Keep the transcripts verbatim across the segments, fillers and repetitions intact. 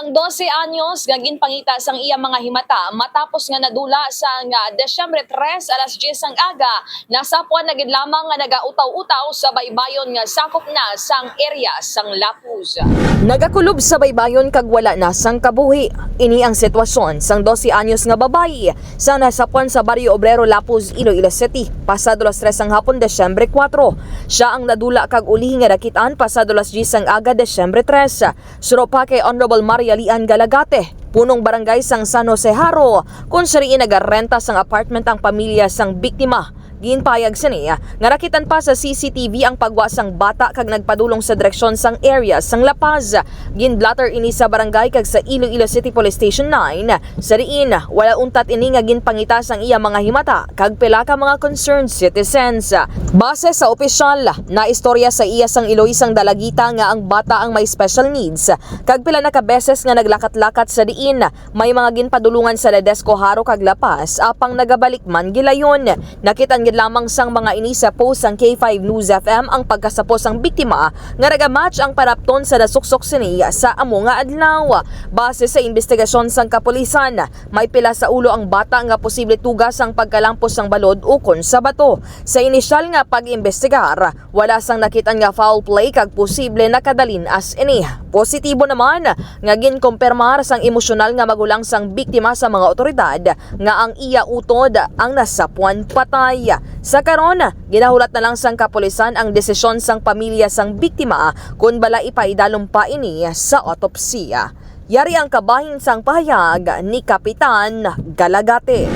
Dose anyos nga ginpangita sang iya mga himata matapos nga nadula sang, ah, Desyembre tres, alas diyes sang aga, nasapuan na gid lamang nga nagautaw-utaw sa baybayon nga sakop na sang area sang Lapuz. Nagakulob sa baybayon kag wala na sang kabuhi. Ini ang sitwasyon sang dose anyos nga babayi sa nasapuan sa Barrio Obrero, Lapuz, Iloilo City, pasado las tres sang hapon, Desyembre kuwatro. Siya ang nadula kag ulihi nga nakit-an pasado las diyes sang aga, Desyembre tres. Suno pa kay Honorable Marialian Galagate, punong barangay sang San Jose Jaro, kung siya diin nagarenta sang apartment ang pamilya sang biktima. Ginpayag sini nga nakit-an pa sa C C T V ang pagwa sang bata kag nagpadulong sa direksyon sang area sang Lapuz. Ginblotter ini sa barangay kag sa Iloilo City Police Station nine, sa diin wala untat ini nga ginpangita sang iya mga himata kag pila ka mga concerned citizens. Base sa opisyal, naistorya sa iya sang iloy sang dalagita nga ang bata ang may special needs, kag pila na ka beses nga naglakat-lakat sa diin may mga ginpadulungan sa Ledesco, Jaro kag Lapuz, apang nagabalik man gilayon. Nakit-an gid lamang sang mga ini sa post sang K five News F M ang pagkasapo sang biktima nga nagamatch ang panapton sa nasuksok sini sa amo nga adlaw. Base sa imbestigasyon sang kapulisan, may pila sa ulo ang bata nga posible tuga sang pagkalampos sang balod ukon sa bato. Sa inisyal nga pag-imbestigar, wala sang nakit-an nga foul play kag posible nakadalin as ini. Positibo naman nga ginkumpirmar sang emosyonal nga magulang sang biktima sa mga otoridad nga ang iya utod ang nasapuan patay. Sa karon, ginahulat na lang sang kapulisan ang desisyon sang pamilya sang biktima kon bala ipaidalom pa ini sa autopsya. Yari ang kabahin sang pahayag ni Kapitan Galagate.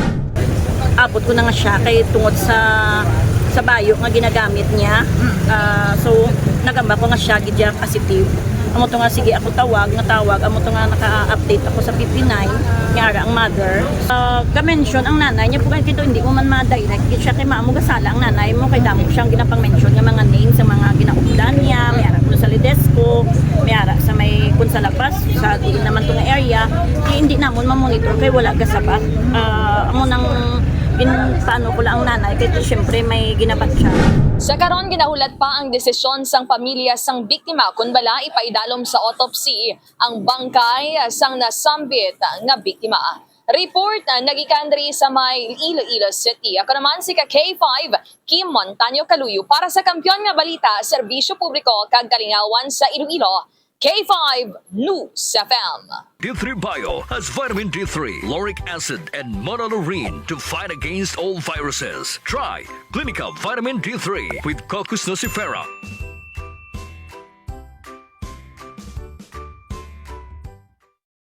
Abot ko na nga siya kay tungod sa, sa bayo nga ginagamit niya. Ah, so, nagamba ko nga siya gid siya positive. Amo to nga, sige ako tawag, nga tawag, amo to nga naka-update ako sa P P nine, nga ara ang mother. Ah, ka-mention ang nanay niya, po kay kito, hindi mo man ma-direct gid siya kay maamo gasala ang nanay mo, kay damo siyang ginapang-mention nga mga names sa mga ginaupdan niya, may ara ko sa Ledesco, may ara sa may Kunsalabas, sa diin naman to nga area, kay hindi namon ma-monitor kay wala gasabat. Ah, amo nang gin-, paano ko lang ang nanay, kay syempre may ginabat siya. Sa karon, ginahulat pa ang desisyon sang pamilya sang biktima kon bala ipaidalom sa autopsy ang bangkay sang nasambit nga biktima. Report, ah, nagikan diri sa may Iloilo City. Ako naman si ka K five, Kim Montaño Caluyo para sa Kampiyon nga Balita, Serbisyo Publiko kag Kalingawan sa Iloilo, K five News F M. D three Bio has vitamin D three, lauric acid, and monolaurin to fight against all viruses. Try Clinica Vitamin D three with Cocos nucifera.